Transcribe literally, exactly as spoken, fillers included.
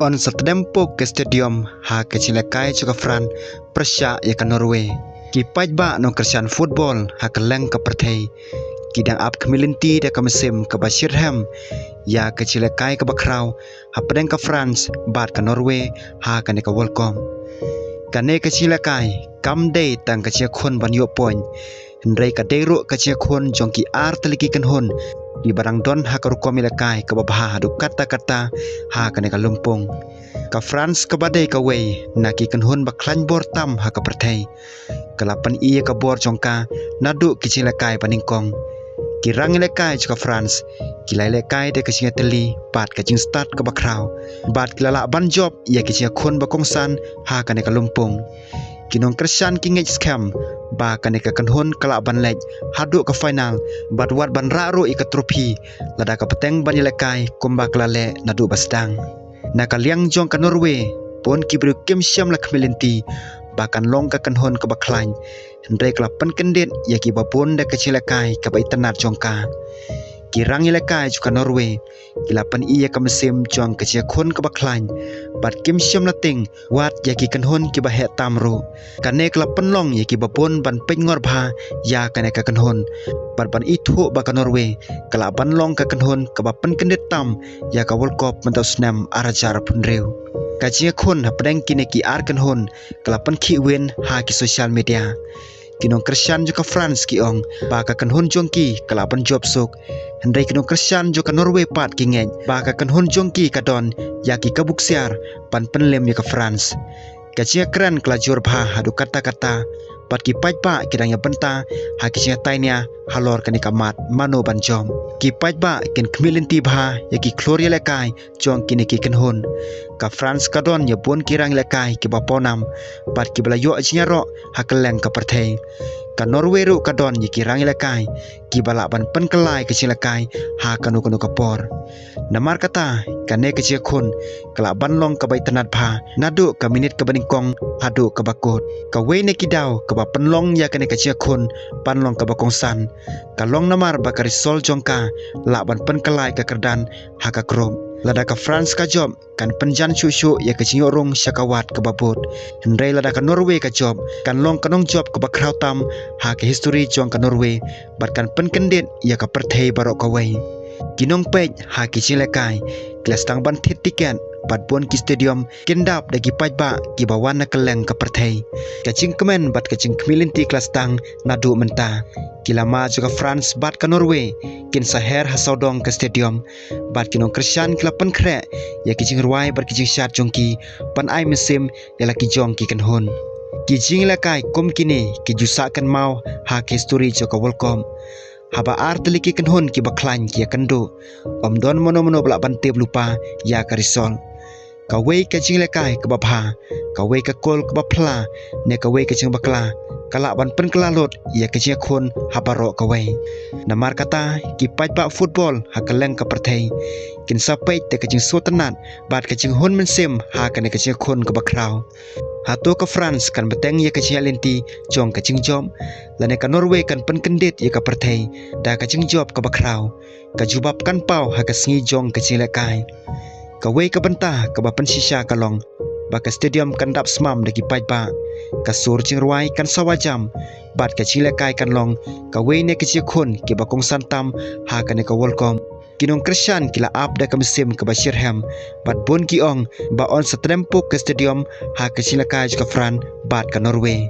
Yn sa tdem puk ka stadium ha ka jingïalehkai jong ka France pyrshah ïa ka Norway. Ki paidbah nongkyrshan football ha kylleng ka pyrthei ki dang ap khmih lynti da ka mynsiem kaba shitrhem ïa ka jingïalehkai kaba khraw hapdeng ka France bad ka Norway ha kane ka World Cup. Kane ka jingïalehkai kam dei tang ka jingïakhun ban ïoh point, hynrei ka dei ruh ka jingïakhun jong ki artylli ki kynhun kiba dang don ha ka rukom ïalehkai kaba bha haduh katta katta ha kane ka lympung. Ka France kaba dei kawei na ki kynhun ba khlaiñ bor tam ha ka pyrthei, ka la pyni ïa ka bor jong ka naduh ki jingïalehkai banyngkong. Ki rangïalehkai jong ka France ki la ïalehkai da ka jingïatylli bad ka jingstad kaba khraw, bad ki la lah ban jop ïa ki jingïakhun ba kongsan ha kane ka lympung. Ki nongkyrshan ki ngeit skhem ba kane ka kynhun ka lah ban leit haduh ka final bad wat ban rah ruh ïa ka trophy lada ka bteng ban ïalehkai kumba ka la leh naduh ba sdang. Na ka liang jong ka Norway, bun ki briew kim shym la khmih lynti ba kan long ka kynhun kaba khlaiñ, hynrei ka la pynkyndit ïa kiba bun da ka jingïalehkai kaba itynnad jong ka. Ki rangïalehkai jong ka Norway ki la pyni ïa ka mynsiem jong ka jingïakhun kaba khlaiñ, bad kim shym la tieng wat ïa ki kynhun kiba heh tam ruh. Kane ka la pynlong ïa kiba bun ban peit ngor bha ïa kane ka kynhun bad ban ithuh ba ka Norway ka lah ban long ka kynhun kaba pynkyndit tam ïa ka World Cup mynta u snem ar hajar arphew hynriew. Ka jingïakhun hapdeng kine ki ar kynhun ka la pynkhih win ha ki social media. Ki nongkyrshan jong ka France ki ong ba ka kynhun jong ki ka lah ban jop suk, hynrei ki nongkyrshan jong ka Norway pat ki ngeit ba ka kynhun jong ki ka don ïa ki kabu ksiar ban pynlem ïa ka France. Ka jingïakren ka la jur bha haduh katta katta, bad ki paidbah ki dang ïa bynta ha ki jingïatai nia halor kane ka mat mano ban jop. Ki paidbah kin khmih lynti bha ïa ki khlur ïalehkai jong kine ki kynhun. Ka France ka don ïa bun ki rangïalehkai kiba pawnam bad kiba la ïoh jingïaroh ha kylleng ka pyrthei. Ka Norway ruh ka don ïa ki rangïalehkai kiba lah ban pynkylla ïa ka jingïalehkai ha kano kano ka por. Namar kata, kane ka jingïakhun ka lah ban long kaba itynnad bha naduh ka minit kaba nyngkong haduh kaba kut. Kawei na ki daw kaba pynlong ïa kane ka jingïakhun ban long kaba kongsan ka long namar ba ka result jong ka lah ban pynkylla ïa ka kyrdan ha ka group. Lada ka France ka jop, kan pynjan shuh shuh ïa ka jingïoh rung sha ka wat kaba bud. Hynrei lada ka Norway ka jop, kan long ka nongjop kaba khraw tam ha ka history jong ka Norway bad kan pynkyndit ïa ka pyrthei baroh kawei. Ki nongpeit ha ki jingïalehkai ki la sdang ban thied tiket bad bun ki stadium kin dap da ki paidbah kiba wan na kylleng ka pyrthei. Ka jingkmen bad ka jingkhmih lynti ka la sdang naduh mynta. Ki lama jong ka France bad ka Norway kin sa her ha sawdong ka stadium, bad ki nongkyrshan ki la pynkhreh ïa ki jingrwai bad ki jingshad jong ki ban ai mynsiem ïa la ki jong ki kynhun. Ki jingïalehkai kum kine ki ju sah kynmaw ha ka history jong ka World Cup. Haba artylli ki kynhun kiba khlaiñ ki ïakynduh, ym don mano mano ba lah ban tip lypa ïa ka result. Kawei ka jingïalehkai kaba bha, kawei ka kol kaba phylla, ne kawei ka jingbakla ka lah ban pynkylla lut ïa ka jingïakhun ha baroh kawei. Namar kata, ki paidbah football ha kylleng ka pyrthei kin sa peit da ka jingsngewtynnad bad ka jinghun mynsiem ha kane ka jingïakhun kaba khraw. Hato ka France kan bteng ïa ka jingïaid lynti jong ka jingjop, lane ka Norway kan pynkyndit ïa ka pyrthei da ka jingjop kaba khraw? Ka jubab kan paw ha ka sngi jong ka jingïalehkai. Kawei ka bynta kaba pynshisha ka long ba ka stadium kan dap smam da ki paidbah. Ka sur jingrwai kan sawa jam, bad ka jingïalehkai kan long kawei na ki jingïakhun kiba kongsan tam ha kane ka World Cup. Ki nongkyrshan ki la ap da ka mynsiem kaba shitrhem, bad bun ki ong ba yn sa tdem puk ka stadium ha ka jingïalehkai jong ka France bad ka Norway.